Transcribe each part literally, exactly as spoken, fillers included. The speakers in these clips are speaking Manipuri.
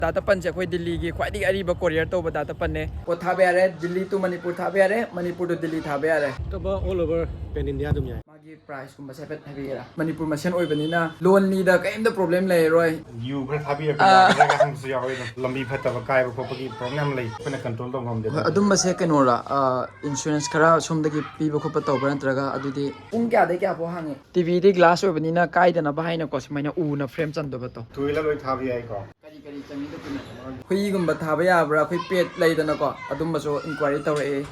ꯗꯥ ꯇꯄꯟꯁꯦ ꯑꯩꯈꯣꯏ ꯗꯤꯜꯂꯤꯒꯤ ꯈ꯭ꯋꯥꯏꯗꯒꯤ ꯑꯔꯤꯕ ꯀꯣꯔꯤꯌꯔ ꯇꯧꯕ ꯗꯥ ꯇꯄꯟꯅꯦ꯫ ꯄꯣꯠ ꯊꯥꯕ ꯌꯥꯔꯦ, ꯗꯤꯜꯂꯤ ꯇꯨ ꯃꯅꯤꯄꯨꯔ ꯊꯥꯕ ꯌꯥꯔꯦ, ꯃꯅꯤꯄꯨꯔ ꯇꯨ ꯗꯤꯜꯂꯤ ꯊꯥꯕ ꯌꯥꯔꯦ꯫ ꯑꯇꯣꯞꯄ all over pan India ꯑꯗꯨꯝ ꯌꯥꯏ꯫ ꯃꯥꯒꯤ ꯄ꯭ꯔꯥꯏꯁꯀꯨꯝꯕꯁꯦ ꯍꯥꯏꯐꯦꯠ ꯍꯥꯏꯕꯤꯒꯦꯔꯥ? ꯃꯅꯤꯄꯨꯔ ꯃꯁꯦꯟ ꯑꯣꯏꯕꯅꯤꯅ ꯂꯣꯟꯂꯤꯗ ꯀꯩꯝꯇ ꯄ꯭ꯔꯣꯕ꯭ꯂꯦꯝ ꯂꯩꯔꯔꯣꯏ꯫ ꯌꯨ ꯈꯔ ꯊꯥꯕꯤꯔꯛꯄ ꯑꯥ꯫ ꯌꯥꯒꯗ꯭ꯔꯥ ꯍꯪꯕꯁꯨ ꯌꯥꯎꯋꯦ꯫ ꯑꯗꯨꯝ ꯂꯝꯕꯤ ꯐꯠꯇꯕ ꯀꯥꯏꯕ ꯈꯣꯠꯄꯒꯤ ꯄ꯭ꯔꯣꯕ꯭ꯂꯦꯝ ꯂꯩ, ꯑꯩꯈꯣꯏꯅ ꯀꯟꯇ꯭ꯔꯣꯜ ꯇꯧ ꯉꯝꯗꯦ꯫ ꯍꯣꯏ, ꯑꯗꯨꯝꯕꯁꯦ ꯀꯩꯅꯣꯔꯥ, ꯑ, ꯏꯟꯁꯨꯔꯦꯟꯁ ꯈꯔ ꯁꯣꯝꯗꯒꯤ ꯄꯤꯕ ꯈꯣꯠꯄ ꯇꯧꯕ꯭ꯔꯥ, ꯅꯠꯇ꯭ꯔꯒ ꯑꯗꯨꯗꯤ? ꯄꯨꯡ ꯀꯌꯥꯗꯩ ꯀꯌꯥ ꯐꯥꯎ ꯍꯥꯡꯉꯤ? ꯇꯤꯚꯤꯗꯤ ꯒ꯭ꯂꯥꯁ ꯑꯣꯏꯕꯅꯤꯅ ꯀꯥꯏꯗꯅꯕ ꯍꯥꯏꯅꯀꯣ, ꯁꯨꯃꯥꯏꯅ ꯎꯅ ꯐ꯭ꯔꯦꯝ ꯆꯟꯗꯕ ꯇꯧ꯫ ꯇꯨ ꯋꯤꯂꯔ ꯂꯣꯏ ꯊꯥꯕ ꯌꯥꯏꯀꯣ? ꯀꯔꯤ ꯀꯔꯤ ꯆꯪꯉꯤ document? ꯍꯨꯏꯒꯨꯝꯕ ꯊꯥꯕ ꯌꯥꯕ꯭ꯔꯥ? ꯑꯩꯈꯣꯏ ꯄꯦꯠ ꯂꯩꯗꯅꯀꯣ, ꯑꯗꯨꯝꯕꯁꯨ ꯏꯟꯀ꯭ꯋꯥꯏꯔꯤ ꯇꯧꯔꯛꯑꯦ꯫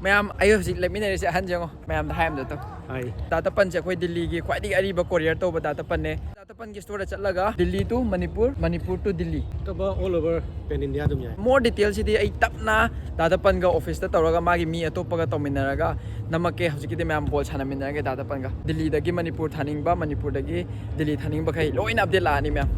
ꯃꯌꯥꯝ, ꯑꯩ ꯍꯧꯖꯤꯛ ꯂꯦꯞꯃꯤꯟꯅꯔꯤꯁꯦ ꯑꯍꯟꯁꯦ ꯌꯦꯡꯉꯣ, ꯃꯌꯥꯝꯗ ꯍꯥꯏ ꯑꯝꯇ ꯇꯧ꯫ ꯍꯥꯏ꯫ ꯗꯥ ꯇꯄꯟꯁꯦ ꯑꯩꯈꯣꯏ ꯗꯤꯜꯂꯤꯒꯤ ꯈ꯭ꯋꯥꯏꯗꯒꯤ ꯑꯔꯤꯕ ꯀꯣꯔꯤꯌꯔ ꯇꯧꯕ ꯗꯥ ꯇꯄꯟꯅꯦ꯫ ꯗꯥ ꯇꯄꯟꯒꯤ ꯁ꯭ꯇꯣꯔꯗ ꯆꯠꯂꯒ ꯗꯤꯜꯂꯤ ꯇꯨ ꯃꯅꯤꯄꯨꯔ, ꯃꯅꯤꯄꯨꯔ ꯇꯨ ꯗꯤꯜꯂꯤ꯫ ꯑꯇꯣꯞꯄ all over pan India ꯑꯗꯨꯝ ꯌꯥꯏ꯫ ꯃꯣꯔ ꯗꯤꯇꯦꯜꯁꯤꯗꯤ ꯑꯩ ꯇꯞꯅ ꯗꯥ ꯇꯄꯟꯒ ꯑꯣꯐꯤꯁꯇ ꯇꯧꯔꯒ ꯃꯥꯒꯤ ꯃꯤ ꯑꯇꯣꯞꯄꯒ ꯇꯧꯃꯤꯟꯅꯔꯒ ꯅꯝꯃꯛꯀꯦ꯫ ꯍꯧꯖꯤꯛꯀꯤꯗꯤ ꯃꯌꯥꯝ ꯕꯣꯜ ꯁꯥꯟꯅꯃꯤꯟꯅꯔꯒꯦ ꯗꯥ ꯇꯄꯟꯒ꯫ ꯗꯤꯜꯂꯤꯗꯒꯤ ꯃꯅꯤꯄꯨꯔ ꯊꯥꯅꯤꯡꯕ, ꯃꯅꯤꯄꯨꯔꯗꯒꯤ ꯗꯤꯜꯂꯤ ꯊꯥꯅꯤꯡꯕꯈꯩ ꯂꯣꯏꯅ ꯑꯞꯗꯦꯠ ꯂꯥꯛꯑꯅꯤ ꯃꯌꯥꯝ꯫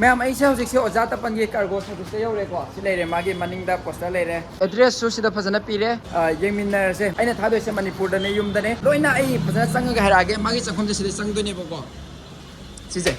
ꯃꯌꯥꯝ, ꯑꯩꯁꯦ ꯍꯧꯖꯤꯛꯁꯦ ꯑꯣꯖꯥ ꯇꯄꯟꯒꯤ ꯀꯥꯔꯒꯣ ꯁꯔꯚꯤꯁꯇ ꯌꯧꯔꯦꯀꯣ꯫ ꯁꯤ ꯂꯩꯔꯦ, ꯃꯥꯒꯤ ꯃꯅꯤꯡꯗ ꯄꯣꯁꯇꯔ ꯂꯩꯔꯦ, ꯑꯦꯗ꯭ꯔꯦꯁꯁꯨ ꯁꯤꯗ ꯐꯖꯅ ꯄꯤꯔꯦ꯫ ꯑ, ꯌꯦꯡꯃꯤꯟꯅꯔꯁꯦ꯫ ꯑꯩꯅ ꯊꯥꯗꯣꯏꯁꯦ ꯃꯅꯤꯄꯨꯔꯗꯅꯦ, ꯌꯨꯝꯗꯅꯦ꯫ ꯂꯣꯏꯅ ꯑꯩ ꯐꯖꯅ ꯆꯪꯉꯒ ꯍꯥꯏꯔꯛꯑꯒꯦ꯫ ꯃꯥꯒꯤ ꯆꯪꯐꯝꯁꯦ ꯁꯤꯗ ꯆꯪꯗꯣꯏꯅꯦꯕꯀꯣ꯫ ꯁꯤꯁꯦ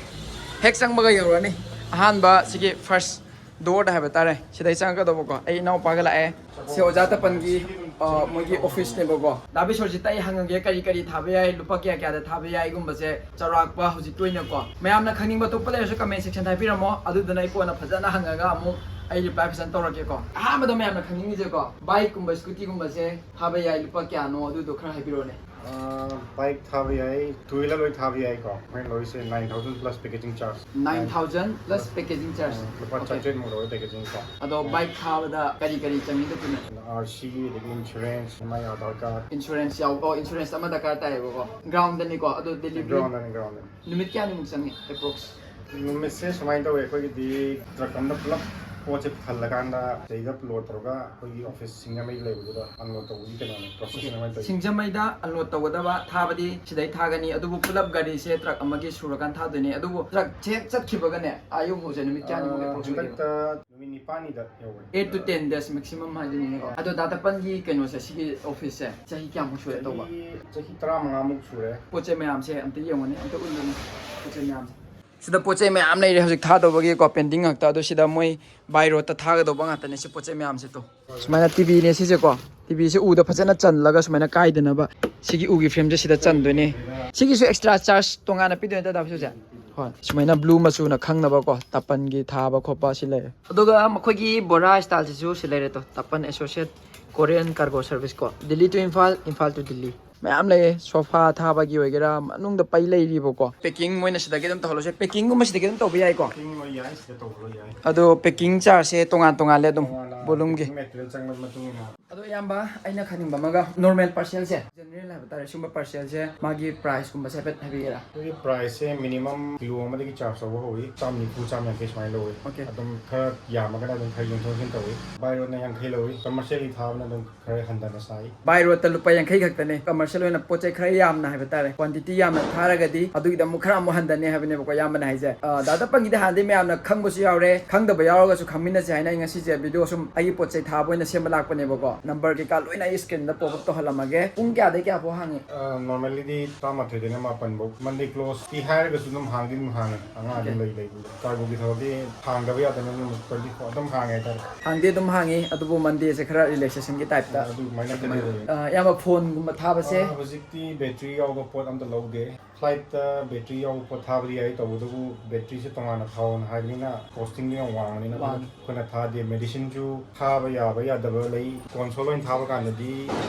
ꯍꯦꯛ ꯆꯪꯕꯒ ꯌꯧꯔꯅꯤ꯫ ꯑꯍꯥꯟꯕ ꯁꯤꯒꯤ ꯐꯥꯔꯁ ꯗꯣꯔꯗ ꯍꯥꯏꯕ ꯇꯥꯔꯦ, ꯁꯤꯗꯩ ꯆꯪꯉꯛꯀꯗꯧꯕꯀꯣ꯫ ꯑꯩ ꯏꯅꯥꯎꯄꯥꯒ ꯂꯥꯛꯑꯦ꯫ ꯁꯤ ꯑꯣꯖꯥ ꯇꯄꯟꯒꯤ, ꯑ, ꯃꯣꯏꯒꯤ ꯑꯣꯐꯤꯁꯅꯦꯕꯀꯣ꯫ ꯗꯥ ꯕꯤꯁ꯭ꯋꯖꯤꯠꯇ ꯑꯩ ꯍꯪꯉꯒꯦ ꯀꯔꯤ ꯀꯔꯤ ꯊꯥꯕ ꯌꯥꯏ, ꯂꯨꯄꯥ ꯀꯌꯥ ꯀꯌꯥꯗ ꯊꯥꯕ ꯌꯥꯏꯒꯨꯝꯕꯁꯦ ꯆꯥꯎꯔꯥꯛꯄ ꯍꯧꯖꯤꯛꯀꯤ ꯑꯣꯏꯅꯀꯣ꯫ ꯃꯌꯥꯝꯅ ꯈꯪꯅꯤꯡꯕ ꯑꯇꯣꯞꯄ ꯂꯩꯔꯁꯨ ꯀꯃꯦꯟ ꯁꯦꯛꯁꯟꯗ ꯍꯥꯏꯕꯤꯔꯝꯃꯣ, ꯑꯗꯨꯗꯨꯅ ꯑꯩ ꯀꯣꯟꯅ ꯐꯖꯅ ꯍꯪꯉꯒ ꯑꯃꯨꯛ ꯑꯩ ꯔꯤꯄ꯭ꯂꯥꯏ ꯐꯖꯅ ꯇꯧꯔꯛꯀꯦꯀꯣ꯫ ꯑꯍꯥꯟꯕꯗ ꯃꯌꯥꯝꯅ ꯈꯪꯅꯤꯡꯉꯤꯁꯦꯀꯣ, ꯕꯥꯏꯛꯀꯨꯝꯕ ꯁ꯭ꯀꯨꯇꯤꯒꯨꯝꯕꯁꯦ ꯊꯥꯕ ꯌꯥꯏ, ꯂꯨꯄꯥ ꯀꯌꯥꯅꯣ ꯑꯗꯨꯗꯣ ꯈꯔ ꯍꯥꯏꯕꯤꯔꯛꯑꯣꯅꯦ꯫ ꯑ, ꯕꯥꯏꯛ ꯊꯥꯕ ꯌꯥꯏ, ꯇꯨ ꯋꯤꯂꯔ ꯂꯣꯏ ꯊꯥꯕ ꯌꯥꯏꯀꯣ꯫ ꯑꯩꯈꯣꯏꯅ ꯂꯧꯔꯤꯁꯦ nine thousand plus packing charge꯫ Nine thousand plus packing charge꯫ ꯑ, ꯂꯨꯄꯥ ꯑꯣꯀꯦ꯫ ꯆꯥꯇ꯭ꯔꯦꯠꯃꯨꯛ ꯂꯧꯋꯦ packing ꯀꯣ꯫ ꯑꯗꯣ ꯕꯥꯏꯛ ꯊꯥꯕꯗ ꯀꯔꯤ ꯀꯔꯤ ꯆꯪꯉꯤ document? ꯑꯥꯔ ꯁꯤ, ꯑꯗꯒꯤ ꯏꯟꯁꯨꯔꯦꯟꯁ, ꯃꯥꯏ ꯑꯥꯙꯥꯔ ꯀꯥꯔꯗ꯫ ꯏꯟꯁꯨꯔꯦꯟꯁ ꯌꯥꯎ-, ꯑꯣ, ꯏꯟꯁꯨꯔꯦꯟꯁ ꯑꯃ ꯗꯔꯀꯥꯔ ꯇꯥꯏꯌꯦꯕꯀꯣ꯫ ꯒ꯭ꯔꯥꯎꯟꯗꯅꯤꯀꯣ, ꯑꯗꯣ ꯗꯦꯂꯤꯚꯔꯤ ꯒ꯭ꯔꯥꯎꯟꯗꯅꯤ, ꯒ꯭ꯔꯥꯎꯟꯗꯅꯤ꯫ ꯅꯨꯃꯤꯠ ꯀꯌꯥꯅꯤꯃꯨꯛ ꯆꯪꯉꯤ ꯑꯦꯄ꯭ꯔꯣꯛꯁ? ꯅꯨꯃꯤꯠꯁꯦ ꯁꯨꯃꯥꯏꯅ ꯇꯧꯋꯦ, ꯑꯩꯈꯣꯏꯒꯤꯗꯤ ꯇ꯭ꯔꯛ ꯑꯃꯗ ꯄꯨꯂꯞ ꯄꯣꯠꯁꯦ ꯊꯜꯂꯀꯥꯟꯗ ꯁꯤꯗꯩꯗ ꯂꯣꯗ ꯇꯧꯔꯒ ꯑꯩꯈꯣꯏꯒꯤ ꯑꯣꯐꯤꯁ ꯁꯤꯡꯖꯃꯩꯗ ꯂꯩꯕꯗꯨꯗ ꯑꯟꯂꯣꯗ ꯇꯧꯕꯒꯤ ꯀꯩꯅꯣꯅꯦ, ꯄ꯭ꯔꯣꯁꯦꯁ ꯑꯗꯨꯃꯥꯏꯅ ꯇꯧꯋꯤ꯫ ꯁꯤꯡꯖꯃꯩꯗ ꯑꯟꯂꯣꯗ ꯇꯧꯒꯗꯕ ꯊꯥꯕꯗꯤ ꯁꯤꯗꯩ ꯊꯥꯒꯅꯤ, ꯑꯗꯨꯕꯨ ꯄꯨꯂꯞ ꯒꯥꯔꯤꯁꯦ ꯇ꯭ꯔꯛ ꯑꯃꯒꯤ ꯁꯨꯔꯀꯥꯟ ꯊꯥꯗꯣꯏꯅꯦ꯫ ꯑꯗꯨꯕꯨ ꯇ꯭ꯔꯛꯁꯦ ꯍꯦꯛ ꯆꯠꯈꯤꯕꯒꯅꯦ, ꯑꯥ ꯌꯧ ꯐꯥꯎꯁꯦ ꯅꯨꯃꯤꯠ ꯀꯌꯥꯅꯤꯃꯨꯛ ꯑꯥ, ꯑꯦꯄ꯭ꯔꯣꯛꯁ ꯑꯣꯏꯒꯦꯕ? ꯍꯟꯗꯛꯇ ꯅꯨꯃꯤꯠ ꯅꯤꯄꯥꯜꯅꯤꯗ ꯌꯧꯒꯅꯤ꯫ Eight to ten days maximum ꯍꯥꯏꯗꯨꯅꯤꯅꯦꯀꯣ꯫ ꯑꯗꯣ ꯗꯥ ꯇꯄꯟꯒꯤ ꯀꯩꯅꯣꯁꯦ, ꯁꯤꯒꯤ ꯑꯣꯐꯤꯁꯁꯦ ꯆꯍꯤ ꯀꯌꯥꯃꯨꯛ ꯁꯨꯔꯦ ꯇꯧꯕ? ꯆꯍꯤ, ꯆꯍꯤ ꯇꯔꯥꯃꯉꯥꯃꯨꯛ ꯁꯨꯔꯦ꯫ ꯄꯣꯠ ꯆꯩ ꯃꯌꯥꯝꯁꯦ ꯑꯝꯇ ꯌꯦꯡꯉꯨꯅꯦ, ꯑꯝꯇ ꯎꯠꯂꯨꯅꯦ, ꯄꯣꯠ ꯆꯩ ꯃꯌꯥꯝꯁꯦ꯫ ꯁꯤꯗ ꯄꯣꯠ ꯆꯩ ꯃꯌꯥꯝ ꯂꯩꯔꯦ ꯍꯧꯖꯤꯛ ꯊꯥꯗꯧꯕꯒꯤꯀꯣ, ꯄꯦꯟꯗꯤꯡ ꯉꯥꯛꯇ꯫ ꯑꯗꯣ ꯁꯤꯗ ꯃꯣꯏ ꯕꯥꯏ ꯔꯣꯠꯇ ꯊꯥꯒꯗꯧꯕ ꯉꯥꯛꯇꯅꯦ ꯁꯤ ꯄꯣꯠ ꯆꯩ ꯃꯌꯥꯝꯁꯦ꯫ ꯇꯣ, ꯁꯨꯃꯥꯏꯅ ꯇꯤꯚꯤꯅꯦ ꯁꯤꯁꯦꯀꯣ, ꯇꯤꯚꯤꯁꯦ ꯎꯗ ꯐꯖꯅ ꯆꯜꯂꯒ ꯁꯨꯃꯥꯏꯅ ꯀꯥꯏꯗꯅꯕ ꯁꯤꯒꯤ ꯎꯒꯤ ꯐ꯭ꯔꯦꯝꯁꯦ ꯁꯤꯗ ꯆꯟꯗꯣꯏꯅꯦ꯫ ꯁꯤꯒꯤꯁꯨ ꯑꯦꯛꯁꯇ꯭ꯔꯥ ꯆꯥꯔꯖ ꯇꯣꯉꯥꯟꯅ ꯄꯤꯗꯣꯏ ꯅꯠꯇ꯭ꯔꯥ ꯁꯤꯁꯦ? ꯍꯣꯏ, ꯁꯨꯃꯥꯏꯅ ꯕ꯭ꯂꯨ ꯃꯆꯨꯅ ꯈꯪꯅꯕꯀꯣ, ꯇꯥꯄꯟꯒꯤ ꯊꯥꯕ ꯈꯣꯠꯄ ꯁꯤ ꯂꯩꯔꯦ꯫ ꯑꯗꯨꯒ ꯃꯈꯣꯏꯒꯤ ꯕꯣꯔꯥ ꯁ꯭ꯇꯥꯏꯜꯁꯤꯁꯨ ꯁꯤ ꯂꯩꯔꯦ꯫ ꯇꯣ, ꯇꯥꯄꯟ ꯑꯦꯁꯣꯁꯤꯌꯦꯠ ꯀꯣꯔꯤꯌꯟ ꯀꯥꯔꯒꯣ ꯁꯔꯚꯤꯁ ꯀꯣ, ꯗꯤꯜꯂꯤ ꯇꯨ ꯏꯝꯐꯥꯜ, ꯏꯝꯐꯥꯜ ꯇꯨ ꯗꯤꯜꯂꯤ꯫ ꯃꯌꯥꯝ ꯂꯩꯌꯦ, ꯁꯣꯐꯥ ꯊꯥꯕꯒꯤ ꯑꯣꯏꯒꯦꯔꯥ, ꯃꯅꯨꯡꯗ ꯄꯩ ꯂꯩꯔꯤꯕꯀꯣ꯫ ꯄꯦꯀꯤꯡ ꯃꯣꯏꯅ ꯁꯤꯗꯒꯤ ꯑꯗꯨꯝ ꯇꯧꯍꯜꯂꯁꯨ ꯌꯥꯏ, ꯄꯦꯀꯤꯡꯒꯨꯝꯕ ꯁꯤꯗꯒꯤ ꯑꯗꯨꯝ ꯇꯧꯕ ꯌꯥꯏꯀꯣ꯫ ꯄꯦꯀꯤꯡ ꯂꯣꯏ ꯌꯥꯏ, ꯁꯤꯗ ꯇꯧꯕ ꯂꯣꯏ ꯌꯥꯏ꯫ ꯑꯗꯣ ꯄꯦꯀꯤꯡ ꯆꯥꯔꯖꯁꯦ ꯇꯣꯉꯥꯟ ꯇꯣꯉꯥꯜꯂꯦ ꯑꯗꯨꯝ, ꯇꯣꯉꯥꯟꯅ ꯕꯣꯂꯨꯝꯒꯤ꯫ ꯄꯦꯀꯤꯡ ꯃꯦꯇꯔꯤꯌꯦꯜ ꯆꯪꯕꯒꯤ ꯃꯇꯨꯡ ꯏꯟꯅ꯫ ꯑꯗꯣ ꯏꯌꯥꯝꯕ, ꯑꯩꯅ ꯈꯪꯅꯤꯡꯕ ꯑꯃꯒ, ꯅꯣꯔꯃꯦꯜ ꯄꯥꯔꯁꯦꯜꯁꯦ, ꯖꯦꯅꯔꯦꯜ ꯍꯥꯏꯕ ꯇꯥꯔꯦ, ꯁꯤꯒꯨꯝꯕ ꯄꯥꯔꯁꯦꯜꯁꯦ ꯃꯥꯒꯤ ꯄ꯭ꯔꯥꯏꯁꯀꯨꯝꯕꯁꯦ ꯍꯥꯏꯐꯦꯠ ꯍꯥꯏꯕꯤꯒꯦꯔꯥ? ꯑꯩꯈꯣꯏꯒꯤ ꯄ꯭ꯔꯥꯏꯁꯁꯦ ꯃꯤꯅꯤꯃꯝ ꯀꯤꯂꯣ ꯑꯃꯗꯒꯤ ꯆꯥꯔꯖ ꯇꯧꯕ ꯍꯧꯏ, ꯆꯥꯝ ꯅꯤꯐꯨ, ꯆꯥꯝ ꯌꯥꯡꯈꯩ ꯁꯨꯃꯥꯏꯅ ꯂꯧꯏ꯫ ꯑꯣꯀꯦ꯫ ꯑꯗꯨꯝ ꯈꯔ ꯌꯥꯝꯃꯒꯅ ꯑꯗꯨꯝ ꯈꯔ ꯌꯦꯡꯊꯣꯛ ꯌꯦꯡꯁꯤꯟ ꯇꯧꯏ꯫ ꯕꯥꯏ ꯔꯣꯗꯅ ꯌꯥꯡꯈꯩ ꯂꯧꯏ, ꯀꯃꯔꯁꯤꯌꯦꯜꯒꯤ ꯊꯥꯕꯅ ꯑꯗꯨꯝ ꯈꯔ ꯍꯟꯊꯅ ꯁꯥꯏ꯫ ꯕꯥꯏ ꯔꯣꯗꯇ ꯂꯨꯄꯥ ꯌꯥꯡꯈꯩ ꯈꯛꯇꯅꯦ, ꯀꯃꯔꯁꯤꯌꯦꯜ ꯑꯣꯏꯅ ꯄꯣꯠ ꯆꯩ ꯈꯔ ꯌꯥꯝꯅ ꯍꯥꯏꯕ ꯇꯥꯔꯦ, ꯀ꯭ꯋꯥꯟꯇꯤꯇꯤ ꯌꯥꯝꯅ ꯊꯥꯔꯒꯗꯤ ꯑꯗꯨꯒꯤꯗ ꯑꯃꯨꯛ ꯈꯔ ꯑꯃꯨꯛ ꯍꯟꯊꯅꯤ ꯍꯥꯏꯕꯅꯦꯕꯀꯣ ꯏꯌꯥꯝꯕꯅ ꯍꯥꯏꯁꯦ꯫ ꯑ, ꯗꯥ ꯇꯄꯟꯒꯤꯗꯤ ꯍꯥꯟꯅꯗꯤ ꯃꯌꯥꯝꯅ ꯈꯪꯕꯁꯨ ꯌꯥꯎꯔꯦ, ꯈꯪꯗꯕ ꯌꯥꯎꯔꯒꯁꯨ ꯈꯪꯃꯤꯟꯅꯁꯦ ꯍꯥꯏꯅ ꯑꯩ ꯉꯁꯤꯁꯦ ꯚꯤꯗꯤꯑꯣ ꯁꯨꯝ ꯑꯩꯒꯤ ꯄꯣꯠ ꯆꯩ ꯊꯥꯕ ꯑꯣꯏꯅ ꯁꯦꯝꯕ ꯂꯥꯛꯄꯅꯦꯕꯀꯣ꯫ ꯅꯝꯕꯔ ꯀꯩꯀꯥ ꯂꯣꯏꯅ ꯑꯩ ꯁ꯭ꯀ꯭ꯔꯤꯟꯗ ꯄꯣꯞ ꯑꯞ ꯇꯧꯍꯜꯂꯝꯃꯒꯦ꯫ ꯄꯨꯡ ꯀꯌꯥꯗꯩ ꯀꯌꯥꯐꯥꯎ ꯍꯥꯡꯉꯤ? ꯑ, ꯅꯣꯔꯃꯦꯜꯂꯤꯗꯤ ꯇꯔꯥꯃꯥꯊꯣꯏꯗꯩꯅ ꯃꯥꯄꯟꯐꯧ꯫ ꯃꯟꯗꯦ ꯀ꯭ꯂꯣꯁꯇꯤ ꯍꯥꯏꯔꯒꯁꯨ ꯑꯗꯨꯝ ꯍꯥꯡꯗꯤ ꯑꯗꯨꯝ ꯍꯥꯡꯉꯦ, ꯑꯉꯥꯡ ꯑꯗꯨꯝ ꯑꯣꯀꯦ꯫ ꯂꯩ ꯂꯩꯕꯨꯗꯤ꯫ ꯀꯥꯔꯒꯣꯒꯤ ꯊꯕꯛꯇꯤ ꯍꯥꯡꯗꯕ ꯌꯥꯗꯕꯅꯤꯅ ꯑꯗꯨꯝ ꯇ꯭ꯋꯦꯟꯇꯤ ꯐꯣꯔ ꯑꯗꯨꯝ ꯍꯥꯡꯉꯦ ꯍꯥꯏꯇꯥꯔꯦ꯫ ꯍꯥꯡꯗꯤ ꯑꯗꯨꯝ ꯍꯥꯡꯉꯤ, ꯑꯗꯨꯕꯨ ꯃꯟꯗꯦꯁꯦ ꯈꯔ ꯔꯤꯂꯦꯛꯁꯦꯁꯟꯒꯤ ꯇꯥꯏꯞꯇ꯫ ꯑꯗꯨꯃꯥꯏꯅ ꯈꯔ ꯂꯩ꯫ ꯑ, ꯏꯌꯥꯝꯕ, ꯐꯣꯟꯒꯨꯝꯕ ꯊꯥꯕꯁꯦ? ꯑ, ꯍꯧꯖꯤꯛꯇꯤ ꯕꯦꯇ꯭ꯔꯤ ꯌꯥꯎꯕ ꯄꯣꯠ ꯑꯝꯇ ꯂꯧꯗꯦ꯫ ꯐ꯭ꯂꯥꯏꯠꯇ ꯕꯦꯇ꯭ꯔꯤ ꯌꯥꯎꯕ ꯄꯣꯠ ꯊꯥꯕꯗꯤ ꯌꯥꯏ, ꯇꯧꯕꯇꯕꯨ ꯕꯦꯇ꯭ꯔꯤꯁꯦ ꯇꯣꯉꯥꯟꯅ ꯊꯥꯎꯅ ꯍꯥꯏꯕꯅꯤꯅ ꯀꯣꯁꯇꯤꯡꯗꯣ ꯌꯥꯝ ꯋꯥꯡꯕꯅꯤꯅ ꯋꯥꯡꯉꯤ꯫ ꯑꯩꯈꯣꯏꯅ ꯊꯥꯗꯦ꯫ ꯃꯦꯗꯤꯁꯤꯟꯁꯨ ꯊꯥꯕ ꯌꯥꯕ ꯌꯥꯗꯕ ꯂꯩ꯫ ꯀꯣꯟꯁꯣꯜ ꯑꯣꯏꯅ ꯊꯥꯕ ꯀꯥꯟꯗꯗꯤ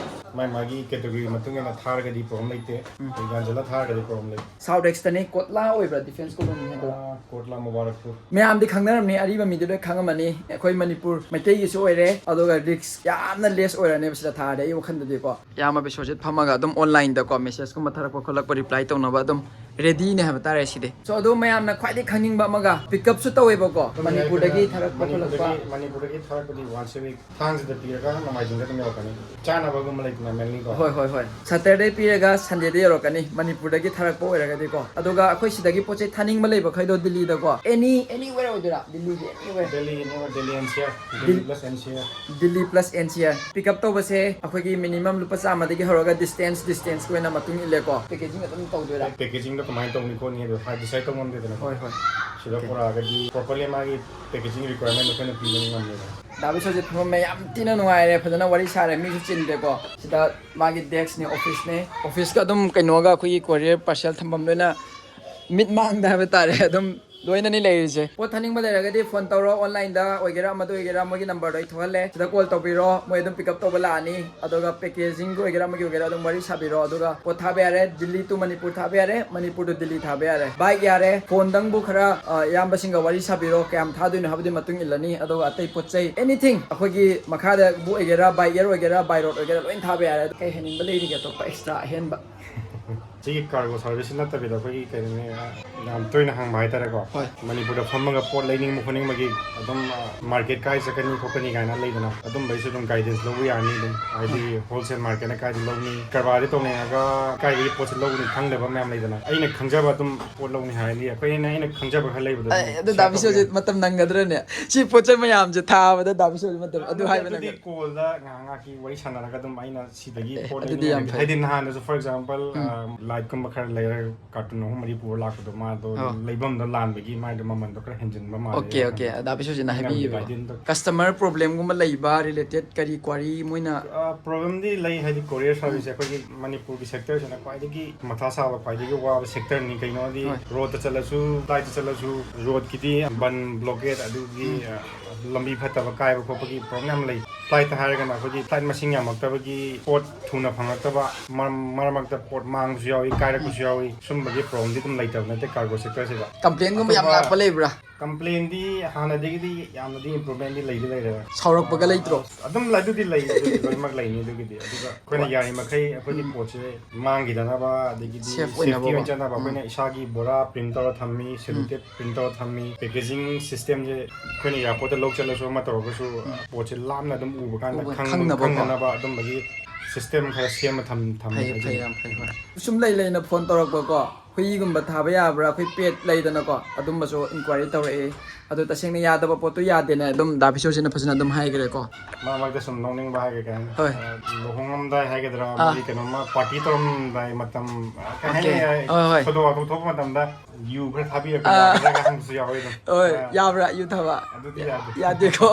ꯃꯥꯏ ꯃꯥꯒꯤ ꯀꯦꯇꯒꯣꯔꯤ ꯃꯇꯨꯡ ꯏꯟꯅ ꯊꯥꯔꯒꯗꯤ ꯄ꯭ꯔꯣꯕ꯭ꯂꯦꯝ ꯂꯩꯇꯦ꯫ ꯎꯝ꯫ ꯑꯗꯩ ꯌꯥꯟꯁꯤꯜꯂ ꯊꯥꯔꯒꯗꯤ ꯄ꯭ꯔꯣꯕ꯭ꯂꯦꯝ ꯂꯩ꯫ ꯁꯥꯎꯠ ꯑꯦꯛꯁꯇꯅꯤ, ꯀꯣꯠꯂꯥ ꯑꯣꯏꯕ꯭ꯔꯥ, ꯗꯤꯐꯦꯟꯁ ꯀꯣꯂꯣꯅꯤ ꯍꯥꯏꯗꯣ? ꯑꯥ, ꯀꯣꯠꯂꯥ ꯃꯨꯕꯥꯔꯛꯄꯨꯔ꯫ ꯃꯌꯥꯝꯗꯤ ꯈꯪꯅꯔꯝꯅꯤ, ꯑꯔꯤꯕ ꯃꯤꯗꯤ ꯂꯣꯏ ꯈꯪꯉꯝꯃꯅꯤ, ꯑꯩꯈꯣꯏ ꯃꯅꯤꯄꯨꯔ ꯃꯩꯇꯩꯒꯤꯁꯨ ꯑꯣꯏꯔꯦ, ꯑꯗꯨꯒ ꯔꯤꯛꯁ ꯌꯥꯝꯅ ꯂꯦꯁ ꯑꯣꯏꯔꯅꯦꯕ ꯁꯤꯗ ꯊꯥꯔꯗꯤ, ꯑꯩ ꯋꯥꯈꯜꯗꯗꯤꯀꯣ꯫ ꯏꯌꯥꯝꯕ ꯕꯤꯁ꯭ꯋꯖꯤꯠ ꯐꯝꯃꯒ ꯑꯗꯨꯝ ꯑꯣꯟꯂꯥꯏꯟꯗꯀꯣ ꯃꯦꯁꯦꯖꯀꯨꯝꯕ ꯊꯥꯔꯛꯄ ꯈꯣꯠꯂꯛꯄ ꯔꯤꯄ꯭ꯂꯥꯏ ꯇꯧꯅꯕ ꯑꯗꯨꯝ ꯔꯦꯗꯤꯅꯦ ꯍꯥꯏꯕ ꯇꯥꯔꯦ ꯁꯤꯗꯤ꯫ So, ꯑꯗꯣ ꯃꯌꯥꯝꯅ ꯈ꯭ꯋꯥꯏꯗꯒꯤ ꯈꯪꯅꯤꯡꯕ ꯑꯃꯒ, ꯄꯤꯛ ꯑꯞꯁꯨ ꯇꯧꯋꯦꯕꯀꯣ, ꯑꯗꯨꯝ ꯌꯥꯏ, ꯃꯅꯤꯄꯨꯔꯗꯒꯤ ꯀꯩꯅꯣ, ꯊꯥꯔꯛꯄ ꯈꯣꯠꯂꯛꯄ? ꯃꯅꯤꯄꯨꯔꯗꯒꯤ, ꯃꯅꯤꯄꯨꯔꯗꯒꯤ ꯊꯥꯔꯛꯄꯗꯤ ꯋꯥꯟꯁ ꯑꯦ ꯋꯤꯛ, ꯊꯥꯡꯖꯗ ꯄꯤꯔꯒ ꯅꯣꯡꯃꯥꯏꯖꯤꯡꯗ ꯑꯗꯨꯝ ꯌꯧꯔꯛꯀꯅꯤ꯫ ꯆꯥꯅꯕꯒꯨꯝꯕ ꯂꯩꯇꯅ ꯃꯦꯟꯂꯤꯀꯣ? ꯍꯣꯏ, ꯍꯣꯏ, ꯍꯣꯏ꯫ ꯁꯇꯔꯗꯦ ꯄꯤꯔꯒ ꯁꯟꯗꯦꯗ ꯌꯧꯔꯛꯀꯅꯤ, ꯃꯅꯤꯄꯨꯔꯗꯒꯤ ꯊꯥꯔꯛꯄ ꯑꯣꯏꯔꯒꯗꯤꯀꯣ꯫ ꯑꯗꯨꯒ ꯑꯩꯈꯣꯏ ꯁꯤꯗꯒꯤ ꯄꯣꯠ ꯆꯩ ꯊꯥꯅꯤꯡꯕ ꯂꯩꯕꯈꯩꯗꯣ ꯗꯤꯜꯂꯤꯗꯀꯣ, ꯑꯦꯅꯤ, ꯑꯦꯅꯤꯋꯦꯌꯔ ꯑꯣꯏꯗꯣꯏꯔꯥ? ꯗꯤꯜꯂꯤꯒꯤ anywhere? Delhi, anywhere, Delhi N C R, Delhi ꯗꯤꯜ-, plus N C R. Delhi plus N C R. Pick up ꯇꯧꯕꯁꯦ ꯑꯩꯈꯣꯏꯒꯤ ꯃꯤꯅꯤꯃꯝ ꯂꯨꯄꯥ ꯆꯥꯝꯃꯗꯒꯤ ꯍꯧꯔꯒ ꯗꯤꯁꯇꯦꯟꯁ, ꯗꯤꯁꯇꯦꯟꯁꯀꯤ ꯑꯣꯏꯅ ꯃꯇꯨꯡ ꯏꯜꯂꯦꯀꯣ꯫ ꯄꯦꯀꯦꯖꯤꯡ ꯑꯗꯨꯝ ꯇꯧꯗꯣꯏꯔꯥ? ꯄꯦꯀꯦꯖꯤꯡꯗ ꯀꯃꯥꯏꯅ ꯇꯧꯅꯤ ꯈꯣꯠꯅꯤ ꯍꯥꯏꯗꯣ ꯍꯥꯏ ꯗꯤꯁꯥꯏꯠ ꯇꯧ ꯉꯝꯗꯦꯗꯅ꯫ ꯍꯣꯏ, ꯍꯣꯏ. ꯁꯤꯗ ꯄꯨꯔꯛꯑꯒꯗꯤ ꯄ꯭ꯔꯣꯄꯔꯂꯤ ꯃꯥꯒꯤ ꯄꯦꯀꯦꯖꯤꯡ ꯔꯤꯀ꯭ꯋꯥꯏꯔꯃꯦꯟꯗꯣ ꯑꯩꯈꯣꯏꯅ ꯄꯤꯕ ꯉꯝꯃꯦꯗꯅ꯫ ꯗꯥ ꯕꯤꯁ꯭ꯋꯖꯤꯠ ꯐꯝꯃꯦ, ꯌꯥꯝ ꯊꯤꯅ ꯅꯨꯡꯉꯥꯏꯔꯦ, ꯐꯖꯅ ꯋꯥꯔꯤ ꯁꯥꯔꯦ, ꯃꯤꯁꯨ ꯆꯤꯟꯗꯦꯀꯣ꯫ ꯁꯤꯗ ꯃꯥꯒꯤ ꯗꯦꯛꯁꯅꯦ, ꯑꯣꯐꯤꯁꯅꯦ, ꯑꯣꯐꯤꯁꯀ ꯑꯗꯨꯝ ꯀꯩꯅꯣꯒ ꯑꯩꯈꯣꯏꯒꯤ ꯀꯣꯔꯤꯌꯔ ꯄꯥꯔꯁꯦꯜ ꯊꯝꯐꯝ ꯂꯣꯏꯅ ꯃꯤꯠ ꯃꯥꯡꯗ ꯍꯥꯏꯕ ꯇꯥꯔꯦ, ꯑꯗꯨꯝ ꯂꯣꯏꯅꯅꯤ ꯂꯩꯔꯤꯁꯦ꯫ ꯄꯣꯠ ꯊꯥꯅꯤꯡꯕ ꯂꯩꯔꯒꯗꯤ ꯐꯣꯟ ꯇꯧꯔꯣ, ꯑꯣꯟꯂꯥꯏꯟꯗ ꯑꯣꯏꯒꯦꯔꯥ ꯑꯃꯗ ꯑꯣꯏꯒꯦꯔꯥ, ꯃꯣꯏꯒꯤ ꯅꯝꯕꯔꯗꯣ ꯑꯩ ꯊꯣꯛꯍꯜꯂꯦ, ꯁꯤꯗ ꯀꯣꯜ ꯇꯧꯕꯤꯔꯣ, ꯃꯣꯏ ꯑꯗꯨꯝ ꯄꯤꯛ ꯑꯞ ꯇꯧꯕ ꯂꯥꯛꯑꯅꯤ꯫ ꯑꯗꯨꯒ ꯄꯦꯀꯦꯖꯤꯡꯒꯤ ꯑꯣꯏꯒꯦꯔꯥ ꯑꯃꯒꯤ ꯑꯣꯏꯒꯦꯔꯥ ꯑꯗꯨꯝ ꯋꯥꯔꯤ ꯁꯥꯕꯤꯔꯣ, ꯑꯗꯨꯒ ꯄꯣꯠ ꯊꯥꯕ ꯌꯥꯔꯦ, ꯗꯤꯜꯂꯤ ꯇꯨ ꯃꯅꯤꯄꯨꯔ ꯊꯥꯕ ꯌꯥꯔꯦ, ꯃꯅꯤꯄꯨꯔ ꯇꯨ ꯗꯤꯜꯂꯤ ꯊꯥꯕ ꯌꯥꯔꯦ꯫ ꯕꯥꯏꯛ ꯌꯥꯔꯦ, ꯐꯣꯟꯗꯪꯕꯨ ꯈꯔ ꯑ, ꯏꯌꯥꯝꯕꯁꯤꯡꯒ ꯋꯥꯔꯤ ꯁꯥꯕꯤꯔꯣ, ꯀꯌꯥꯝ ꯊꯥꯗꯣꯏꯅꯣ ꯍꯥꯏꯕꯗꯨꯒꯤ ꯃꯇꯨꯡ ꯏꯜꯂꯅꯤ꯫ ꯑꯗꯨꯒ ꯑꯇꯩ ꯄꯣꯠ ꯆꯩ ꯑꯦꯅꯤꯊꯤꯡ, ꯑꯩꯈꯣꯏꯒꯤ ꯃꯈꯥꯗꯕꯨ ꯑꯣꯏꯒꯦꯔꯥ, ꯕꯥꯏꯛ ꯏꯌꯔ ꯑꯣꯏꯒꯦꯔꯥ, ꯕꯥꯏ ꯔꯣꯗ ꯑꯣꯏꯒꯦꯔꯥ, ꯂꯣꯏ ꯊꯥꯕ ꯌꯥꯔꯦ꯫ ꯑꯗꯣ ꯀꯩ ꯍꯥꯏꯅꯤꯡꯕ ꯂꯩꯔꯤꯒꯦ ꯑꯇꯣꯞꯄ ꯑꯦꯛꯁꯇ꯭ꯔꯥ ꯑꯍꯦꯟꯕ? ꯁꯤꯒꯤ ꯀꯥꯔꯒꯣ ꯁꯥꯔꯚꯤꯁꯁꯤ ꯅꯠꯇꯕꯤꯗ ꯑꯩꯈꯣꯏꯒꯤ ꯀꯩꯅꯣꯅꯦ, ꯑ, ꯌꯥꯝ ꯇꯣꯏꯅ ꯍꯪꯕ ꯍꯥꯏꯇꯥꯔꯦꯀꯣ꯫ ꯍꯣꯏ. ꯃꯅꯤꯄꯨꯔꯗ ꯐꯝꯃꯒ ꯄꯣꯠ ꯂꯩꯅꯤꯡꯕ ꯈꯣꯠꯅꯤꯡꯕꯒꯤ ꯑꯗꯨꯝ, ꯑ, ꯃꯥꯔꯀꯦꯠ ꯀꯥꯏ ꯆꯠꯀꯅꯤ ꯈꯣꯠꯀꯅꯤ ꯀꯥꯏꯅ ꯂꯩꯗꯅ, ꯑꯗꯨꯝꯕꯩꯁꯨ ꯑꯗꯨꯝ ꯒꯥꯏꯗꯦꯟꯁ ꯂꯧꯕ ꯌꯥꯅꯤ ꯑꯗꯨꯝ, ꯍꯥꯏꯗꯤ ꯍꯣꯜꯁꯦꯜ ꯃꯥꯔꯀꯦꯠꯅ ꯀꯥꯏꯗ ꯂꯧꯅꯤ, ꯀꯔꯕꯥꯔꯗꯤ ꯇꯧꯅꯤꯡꯉꯒ ꯀꯥꯏꯗꯒꯤ ꯄꯣꯠꯁꯦ ꯂꯧꯒꯅꯤ ꯈꯪꯗꯕ ꯃꯌꯥꯝ ꯂꯩꯗꯅ꯫ ꯑꯩꯅ ꯈꯪꯖꯕ ꯑꯗꯨꯝ ꯄꯣꯠ ꯂꯧꯅꯤ ꯍꯥꯏꯔꯗꯤ ꯑꯩꯈꯣꯏꯅ, ꯑꯩꯅ ꯈꯪꯖꯕ ꯈꯔ ꯂꯩꯕꯗꯣ ꯑꯗꯨꯝ ꯑꯦ, ꯑꯗꯨ share ꯗꯥ ꯇꯧꯕ ꯕꯤꯁ꯭ꯋꯖꯤꯠ ꯌꯥꯏ꯫ ꯃꯇꯝ ꯅꯪꯒꯗ꯭ꯔꯅꯦ? ꯁꯤ ꯄꯣꯠ ꯆꯩ ꯃꯌꯥꯝꯁꯦ ꯊꯥꯕꯗ ꯗꯥ ꯕꯤꯁ꯭ꯋꯖꯤꯠ ꯃꯇꯝ ꯑꯗꯨ ꯍꯥꯏꯕ ꯑꯗꯨꯗꯤ ꯅꯪꯒꯗ꯭ꯔꯥ? ꯀꯣꯜꯗ ꯉꯥꯏꯍꯥꯛ ꯉꯥꯏꯍꯥꯛꯀꯤ ꯋꯥꯔꯤ ꯁꯥꯟꯅꯔꯒ ꯑꯗꯨꯝ ꯑꯩꯅ ꯁꯤꯗꯒꯤ ꯑꯦ, ꯄꯣꯠ ꯑꯗꯨꯗꯤ ꯂꯩꯅꯤꯡꯉꯦ ꯌꯥꯝ ꯍꯥꯏꯗꯤ, ꯐꯩ. ꯍꯥꯏꯗꯤ ꯅꯍꯥꯟꯗꯁꯨ, for example, ꯂꯥꯏꯠꯀꯨꯝꯕ ꯈꯔ ꯂꯩꯔꯒ ꯀꯥꯔꯇꯨꯟ ꯑꯍꯨꯝ ꯃꯔꯤ ꯄꯨꯔ ꯂꯥꯛꯄꯗꯣ, ꯃꯥꯗꯣ ꯑꯣ. ꯂꯩꯐꯝꯗꯣ ꯂꯥꯟꯕꯒꯤ ꯃꯥꯏꯗꯣ ꯃꯃꯟꯗꯣ ꯈꯔ ꯍꯦꯟꯖꯤꯟꯕ ꯃꯥꯜꯂꯦ ꯑꯣꯀꯦ, ꯑꯣꯀꯦ. ꯗꯥ ꯕꯤꯁ꯭ꯋꯖꯤꯠꯅ ꯃꯌꯥꯝꯒꯤ ꯍꯥꯏꯕꯤꯌꯦꯕ. ꯒꯥꯏꯗꯦꯟꯗꯣ. ꯀꯁꯇꯃꯔ ꯄ꯭ꯔꯣꯕ꯭ꯂꯦꯝꯒꯨꯝꯕ ꯂꯩꯕ, ꯔꯤꯂꯦꯇꯦꯠ ꯀꯔꯤ ꯀ꯭ꯋꯥꯔꯤ ꯃꯣꯏꯅ? ꯑ, ꯄ꯭ꯔꯣꯕ꯭ꯂꯦꯝꯗꯤ ꯂꯩ, ꯍꯥꯏꯗꯤ ꯀꯣꯔꯤꯌꯔ ꯁꯥꯔꯚꯤꯁꯁꯦ ꯑꯩꯈꯣꯏꯒꯤ ꯃꯅꯤꯄꯨꯔꯒꯤ ꯁꯦꯛꯇꯔꯁꯤꯅ ꯈ꯭ꯋꯥꯏꯗꯒꯤ ꯃꯊꯥ ꯁꯥꯕ, ꯈ꯭ꯋꯥꯏꯗꯒꯤ ꯋꯥꯕ ꯁꯦꯛꯇꯔꯅꯤ꯫ ꯀꯩꯅꯣꯗꯤ ꯍꯣꯏ. ꯔꯣꯗꯇ ꯆꯠꯂꯁꯨ, ꯐ꯭ꯂꯥꯏꯠꯇ ꯆꯠꯂꯁꯨ, ꯔꯣꯗꯀꯤꯗꯤ ꯕꯟ, ꯕ꯭ꯂꯣꯀꯦꯠ, ꯑꯗꯨꯒꯤ, ꯑ, ꯂꯝꯕꯤ ꯐꯠꯇꯕ, ꯀꯥꯏꯕ ꯈꯣꯠꯄꯒꯤ ꯄ꯭ꯔꯣꯕ꯭ꯂꯦꯝ ꯂꯩ꯫ ꯐ꯭ꯂꯥꯏꯠꯇ ꯍꯥꯏꯔꯒꯅ ꯑꯩꯈꯣꯏꯒꯤ ꯐ꯭ꯂꯥꯏꯠ ꯃꯁꯤꯡ ꯌꯥꯝꯃꯛꯇꯕꯒꯤ ꯄꯣꯠ ꯊꯨꯅ ꯐꯪꯉꯛꯇꯕ, ꯃꯔꯝ, ꯃꯔꯛ ꯃꯔꯛꯇ ꯄꯣꯠ ꯃꯥꯡꯕꯁꯨ ꯌꯥꯎꯏ, ꯀꯥꯏꯔꯛꯄꯁꯨ ꯌꯥꯎꯏ꯫ ꯁꯨꯝꯕꯒꯤ ꯄ꯭ꯔꯣꯕ꯭ꯂꯦꯝꯗꯤ ꯑꯗꯨꯝ ꯂꯩꯇꯕ ꯅꯠꯇꯦ ꯀꯥꯔꯒꯣ ꯁꯦꯛꯇꯔꯁꯤꯗ꯫ ꯀꯝꯄ꯭ꯂꯦꯟꯒꯨꯝꯕ ꯌꯥꯝ ꯑꯇꯣꯞꯄ ꯂꯥꯛꯄ ꯂꯩꯕ꯭ꯔꯥ? ꯀꯝꯄ꯭ꯂꯦꯟꯗꯤ ꯍꯥꯟꯅꯗꯒꯤꯗꯤ ꯌꯥꯝꯅꯗꯤ ꯏꯝꯄ꯭ꯔꯨꯚꯃꯦꯟꯗꯤ ꯂꯩꯗꯤ ꯂꯩꯔꯦ꯫ ꯁꯥꯎꯔꯛꯄꯒ ꯂꯩꯇ꯭ꯔꯣ? ꯑꯗꯨꯝ ꯑꯗꯨꯗꯤ ꯂꯩ, ꯑꯗꯨꯗꯤ ꯂꯣꯏꯅꯃꯛ ꯂꯩꯅꯤ꯫ ꯑꯗꯨꯒꯤꯗꯤ, ꯑꯗꯨꯒ ꯑꯩꯈꯣꯏꯅ ꯍꯣꯏ. ꯌꯥꯔꯤꯃꯈꯩ ꯑꯩꯈꯣꯏꯒꯤ ꯄꯣꯠꯁꯦ ꯃꯥꯡꯈꯤꯗꯅꯕ, ꯑꯗꯒꯤꯗꯤ Safe ꯁꯦꯐꯇꯤ ꯑꯣꯏꯅꯕꯀꯣ. ꯑꯣꯏꯅ ꯆꯠꯅꯕ ꯎꯝ. ꯑꯩꯈꯣꯏꯅ ꯏꯁꯥꯒꯤ ꯕꯣꯔꯥ ꯄ꯭ꯔꯤꯟ ꯇꯧꯔ ꯊꯝꯃꯤ, ꯁꯦꯂꯣꯇꯦꯞ ꯄ꯭ꯔꯤꯟ ꯇꯧꯔ ꯊꯝꯃꯤ, ꯄꯦꯀꯦꯖꯤꯡ ꯁꯤꯁꯇꯦꯝꯁꯦ ꯑꯩꯈꯣꯏꯅ ꯑꯦꯌꯥꯔꯄꯣꯔꯠꯇ ꯂꯧ ꯆꯠꯂꯁꯨ ꯑꯃ ꯇꯧꯔꯒꯁꯨ ꯄꯣꯠꯁꯦ ꯂꯥꯞꯅ ꯑꯗꯨꯝ ꯎꯕ ꯀꯥꯟꯗ ꯎꯕ ꯈꯪ-, ꯈꯪꯅꯕꯀꯣ. ꯈꯪꯅꯅꯕ ꯑꯗꯨꯝꯕꯒꯤ ꯁꯤꯁꯇꯦꯝ ꯈꯔ ꯁꯦꯝꯃ ꯊꯝ-, ꯊꯝꯃꯤ ꯐꯩ, ꯍꯥꯏꯁꯦ꯫ ꯐꯩ, ꯌꯥꯝ ꯐꯩ, ꯍꯣꯏ. ꯁꯨꯝ ꯂꯩ ꯂꯩꯅ ꯐꯣꯟ ꯇꯧꯔꯛꯄꯀꯣ, ꯍꯨꯏꯒꯨꯝꯕ ꯊꯥꯕ ꯌꯥꯕ꯭ꯔꯥ, ꯑꯩꯈꯣꯏ ꯄꯦꯠ ꯂꯩꯗꯅꯀꯣ, ꯑꯗꯨꯝꯕꯁꯨ ꯏꯟꯀ꯭ꯋꯥꯏꯔꯤ ꯇꯧꯔꯛꯏ꯫ ꯑꯗꯣ ꯇꯁꯦꯡꯅ ꯌꯥꯗꯕ ꯄꯣꯠꯇꯣ ꯌꯥꯗꯦꯅ ꯑꯗꯨꯝ ꯗꯥ ꯕꯤꯁꯣꯖꯤꯠꯅ ꯐꯖꯅ ꯑꯗꯨꯝ ꯍꯥꯏꯈ꯭ꯔꯦꯀꯣ꯫ ꯃꯔꯛ ꯃꯔꯛꯇ ꯁꯨꯝ ꯅꯣꯛꯅꯤꯡꯕ ꯍꯥꯏꯒꯦ ꯀꯩ ꯍꯥꯏꯅꯤ? ꯍꯣꯏ꯫ ꯑ, ꯂꯨꯍꯣꯡꯉꯝꯗꯥꯏ ꯍꯥꯏꯒꯗ꯭ꯔꯥ, ꯑꯥ꯫ ꯑꯃꯗꯤ ꯀꯩꯅꯣꯝꯃ ꯄꯥꯔꯇꯤ ꯇꯧꯔꯝꯗꯥꯏ ꯃꯇꯝ, ꯑ, ꯀꯩ ꯍꯥꯏꯅꯤ? Okay. ꯍꯣꯏ, ꯍꯣꯏ꯫ ꯊꯧꯗꯣꯛ ꯋꯥꯊꯣꯛ ꯊꯣꯛꯄ ꯃꯇꯝꯗ ꯌꯨ ꯈꯔ ꯊꯥꯕꯤꯔꯛꯄ ꯑꯥ꯫ ꯌꯥꯒꯗ꯭ꯔꯥ ꯍꯪꯕꯁꯨ ꯌꯥꯎꯋꯦ ꯑꯗꯨꯝ꯫ ꯍꯣꯏ, ꯑ, ꯌꯥꯕ꯭ꯔꯥ ꯌꯨ ꯊꯥꯕ? ꯑꯗꯨꯗꯤ ꯌꯥꯗꯦ꯫ ꯌꯥꯗꯦꯀꯣ꯫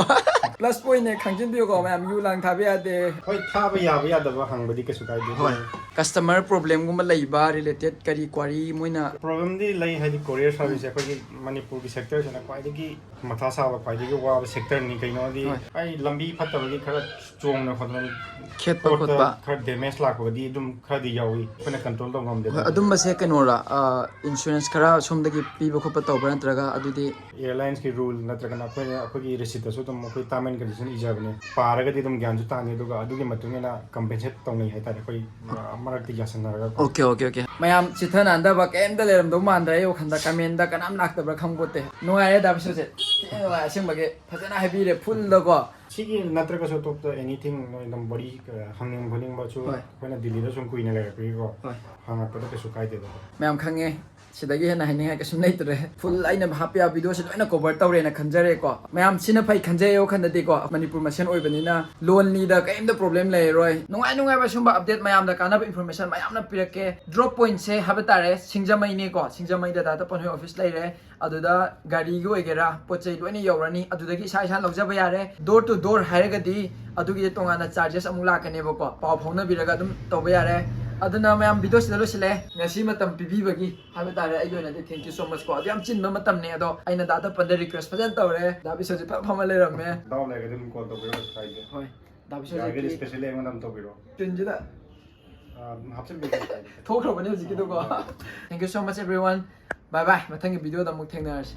ꯄ꯭ꯂꯁ ꯄꯣꯏꯟꯅꯦ, ꯈꯪꯖꯤꯟꯕꯤꯌꯨꯀꯣ ꯃꯌꯥꯝ, ꯌꯨ ꯂꯥꯡ ꯊꯥꯕ ꯌꯥꯗꯦ꯫ ꯍꯣꯏ, ꯊꯥꯕ ꯌꯥꯕ ꯌꯥꯗꯕ ꯍꯪꯕꯗꯤ ꯀꯩꯁꯨ ꯀꯥꯏꯗꯦ꯫ ꯍꯣꯏ꯫ ꯀꯁꯇꯃꯔ ꯄ꯭ꯔꯣꯕ꯭ꯂꯦꯝꯒꯨꯝꯕ ꯂꯩꯕ, ꯔꯤꯂꯦꯇꯦꯠ ꯀꯔꯤ ꯀ꯭ꯋꯥꯔꯤ ꯃꯣꯏꯅ ꯄ꯭ꯔꯣꯕ꯭ꯂꯦꯝꯗꯤ ꯂꯩ, ꯍꯥꯏꯗꯤ ꯀꯣꯔꯤꯌꯔ ꯁꯥꯔꯚꯤꯁꯁꯦ ꯑꯩꯈꯣꯏꯒꯤ ꯃꯅꯤꯄꯨꯔꯒꯤ ꯁꯦꯛꯇꯔꯁꯤꯅ ꯈ꯭ꯋꯥꯏꯗꯒꯤ ꯃꯊꯥ ꯁꯥꯕ, ꯈ꯭ꯋꯥꯏꯗꯒꯤ ꯋꯥꯕ ꯁꯦꯛꯇꯔꯅꯤ꯫ ꯀꯩꯅꯣꯗꯤ ꯍꯣꯏ꯫ ꯑꯩ ꯂꯝꯕꯤ ꯐꯠꯇꯕꯒꯤ ꯈꯔ ꯆꯣꯡꯅ ꯈꯣꯠꯅ ꯈꯦꯠꯄ ꯄꯣꯠꯇ ꯈꯣꯠꯄ꯫ ꯈꯔ ꯗꯦꯃꯦꯖ ꯂꯥꯛꯄꯒꯗꯤ ꯑꯗꯨꯝ ꯈꯔꯗꯤ ꯌꯥꯎꯏ, ꯑꯩꯈꯣꯏꯅ ꯀꯟꯇ꯭ꯔꯣꯜ ꯇꯧꯕ ꯉꯝꯗꯦ꯫ ꯍꯣꯏ, ꯑꯗꯨꯝꯕꯁꯦ ꯀꯩꯅꯣꯔꯥ, ꯏꯟꯁꯨꯔꯦꯟꯁ ꯈꯔ ꯁꯣꯝꯗꯒꯤ ꯄꯤꯕ ꯈꯣꯠꯄ ꯇꯧꯕ꯭ꯔꯥ, ꯅꯠꯇ꯭ꯔꯒ ꯑꯗꯨꯗꯤ? ꯑꯦꯌꯥꯔꯂꯥꯏꯟꯁꯀꯤ ꯔꯨꯜ ꯅꯠꯇ꯭ꯔꯒꯅ ꯑꯩꯈꯣꯏꯅ, ꯑꯩꯈꯣꯏꯒꯤ ꯔꯤꯁꯤꯠꯇꯁꯨ ꯑꯗꯨꯝ ꯑꯩꯈꯣꯏ ꯇꯥꯔꯝ ꯑꯦꯟ ꯀꯟꯗꯤꯁꯟ ꯏꯖꯕꯅꯦ, ꯄꯥꯔꯒꯗꯤ ꯑꯗꯨꯝ ꯒ꯭ꯌꯥꯟꯁꯨ ꯇꯥꯅꯤ, ꯑꯗꯨꯒ ꯑꯗꯨꯒꯤ ꯃꯇꯨꯡ ꯏꯟꯅ ꯀꯝꯄꯦꯟꯁꯦꯠ ꯇꯧꯅꯩ ꯍꯥꯏꯇꯥꯔꯦ ꯑꯩꯈꯣꯏ ꯃꯔꯛꯇ ꯌꯥꯁꯟꯅꯔꯒ꯫ Okay, okay, okay. ꯃꯌꯥꯝ ꯆꯤꯊ ꯅꯥꯟꯗꯕ ꯀꯩꯝꯇ ꯂꯩꯔꯝꯗꯧ ꯃꯥꯟꯗ꯭ꯔꯦ꯫ ꯑꯩ ꯋꯥꯈꯟꯗ ꯀꯃꯦꯟꯗ ꯀꯅꯥꯝ ꯂꯥꯛꯇꯕ꯭ꯔꯥ ꯈꯪꯄꯣꯠꯇꯦ꯫ ꯅꯨꯡꯉꯥꯏꯔꯦ ꯗꯥ ꯕꯤꯁꯣꯖꯤꯠ, ꯊꯤꯅ ꯅꯨꯡꯉꯥꯏ ꯑꯁꯦꯡꯕꯒꯤ, ꯐꯖꯅ ꯍꯥꯏꯕꯤꯔꯦ ꯐꯨꯜꯗꯀꯣ꯫ ꯁꯤꯒꯤ ꯅꯠꯇ꯭ꯔꯒꯁꯨ ꯑꯇꯣꯞꯄ ꯑꯦꯅꯤꯊꯤꯡ ꯅꯣꯏ ꯑꯗꯨꯝ ꯋꯥꯔꯤ, ꯑ, ꯍꯪꯅꯤꯡ ꯈꯣꯠꯅꯤꯡꯕꯁꯨ ꯍꯣꯏ꯫ ꯑꯩꯈꯣꯏꯅ ꯗꯤꯜꯂꯤꯗ ꯁꯨꯝ ꯀꯨꯏꯅ ꯂꯩꯔꯛꯄꯒꯤꯀꯣ, ꯍꯣꯏ꯫ ꯍꯪꯉꯛꯄꯗ ꯀꯩꯁꯨ ꯀꯥꯏꯗꯦꯕꯀꯣ꯫ ꯃꯌꯥꯝ ꯈꯪꯉꯦ꯫ ꯁꯤꯗꯒꯤ ꯍꯦꯟꯅ ꯍꯥꯏꯅꯤꯡꯉꯥꯏ ꯀꯩꯁꯨꯝ ꯂꯩꯇ꯭ꯔꯦ꯫ ꯐꯨꯜ ꯑꯩꯅ ꯍꯥꯞꯄ ꯌꯥꯕ ꯚꯤꯗꯤꯑꯣꯁꯦ ꯂꯣꯏꯅ ꯀꯣꯚꯔ ꯇꯧꯔꯦꯅ ꯈꯟꯖꯔꯦꯀꯣ꯫ ꯃꯌꯥꯝ ꯁꯤꯅ ꯐꯩ ꯈꯟꯖꯩ ꯑꯩ ꯋꯥꯈꯟꯗꯗꯤꯀꯣ꯫ ꯃꯅꯤꯄꯨꯔ ꯃꯁꯦꯟ ꯑꯣꯏꯕꯅꯤꯅ ꯂꯣꯟꯂꯤꯗ ꯀꯔꯤꯝꯇ ꯄ꯭ꯔꯣꯕ꯭ꯂꯦꯝ ꯂꯩꯔꯔꯣꯏ꯫ ꯅꯨꯡꯉꯥꯏ ꯅꯨꯡꯉꯥꯏꯕ ꯁꯨꯝꯕ ꯑꯞꯗꯦꯠ ꯃꯌꯥꯝꯗ ꯀꯥꯟꯅꯕ ꯏꯟꯐꯣꯔꯃꯦꯁꯟ ꯃꯌꯥꯝꯅ ꯄꯤꯔꯛꯀꯦ꯫ ꯗ꯭ꯔꯣꯞ ꯄꯣꯏꯟꯠꯁꯦ ꯍꯥꯏꯕ ꯇꯥꯔꯦ, ꯁꯤꯡꯖꯃꯩꯅꯦꯀꯣ꯫ ꯁꯤꯡꯖꯃꯩꯗ ꯗꯥ ꯇꯄꯟ ꯍꯣꯏ ꯑꯣꯐꯤꯁ ꯂꯩꯔꯦ꯫ ꯑꯗꯨꯗ ꯒꯥꯔꯤꯒꯤ ꯑꯣꯏꯒꯦꯔꯥ ꯄꯣꯠ ꯆꯩ ꯂꯣꯏꯅ ꯌꯧꯔꯅꯤ꯫ ꯑꯗꯨꯗꯒꯤ ꯏꯁꯥ ꯏꯁꯥꯅ ꯂꯧꯖꯕ ꯌꯥꯔꯦ꯫ ꯗꯣꯔ ꯇꯨ ꯗꯣꯔ ꯍꯥꯏꯔꯒꯗꯤ ꯑꯗꯨꯒꯤꯗꯤ ꯇꯣꯉꯥꯟꯅ ꯆꯥꯔꯖꯦꯁ ꯑꯃꯨꯛ ꯂꯥꯛꯀꯅꯦꯕꯀꯣ꯫ ꯄꯥꯎ ꯐꯥꯎꯅꯕꯤꯔꯒ ꯑꯗꯨꯝ ꯇꯧꯕ ꯌꯥꯔꯦ꯫ ꯑꯗꯨꯅ ꯃꯌꯥꯝ ꯚꯤꯗꯤꯑꯣꯁꯤꯗ ꯂꯣꯏꯁꯤꯜꯂꯦ꯫ ꯉꯁꯤ ꯃꯇꯝ ꯄꯤꯕꯤꯕꯒꯤ ꯍꯥꯏꯕ ꯇꯥꯔꯦ, ꯑꯩꯒꯤ ꯑꯣꯏꯅꯗꯤ thank you so much ꯀꯣ꯫ ꯑꯗꯨ ꯌꯥꯝ ꯆꯤꯟꯕ ꯃꯇꯝꯅꯦ, ꯑꯗꯣ ꯑꯩꯅ ꯗꯥ ꯇꯄꯟꯗ ꯔꯤꯀ꯭ꯋꯦꯁ ꯐꯖꯅ ꯇꯧꯔꯦ꯫ ꯗꯥ ꯕꯤꯁꯣꯖꯤꯠ ꯐ ꯐꯝꯃ ꯂꯩꯔꯝꯃꯦ꯫ ꯗꯥꯎ ꯂꯩꯔꯒꯗꯤ ꯑꯗꯨꯝ ꯀꯣꯜ ꯇꯧꯕꯤꯔꯣ, ꯀꯩꯁꯨ ꯀꯥꯏꯗꯦ꯫ ꯍꯣꯏ, ꯗꯥ ꯌꯥꯔꯒꯗꯤ ꯕꯤꯁꯣꯖꯤꯠꯀꯤ ꯏꯁꯄꯦꯁꯦꯜꯂꯤ ꯑꯩꯉꯣꯟꯗ ꯑꯗꯨꯝ ꯇꯧꯕꯤꯔꯣ꯫ ꯆꯤꯟꯁꯤꯗ ꯑ, ꯑꯗꯨꯝ ꯍꯥꯞꯆꯤꯟꯕꯤꯔꯣ, ꯀꯩꯁꯨ ꯀꯥꯏꯗꯦ꯫ ꯊꯣꯛꯈ꯭ꯔꯕꯅꯦ ꯍꯧꯖꯤꯛꯀꯤꯗꯨꯀꯣ꯫ Thank you so much everyone. Bye bye. ꯃꯊꯪꯒꯤ ꯚꯤꯗꯤꯑꯣꯗ ꯑꯃꯨꯛ ꯊꯦꯡꯅꯔꯁꯤ꯫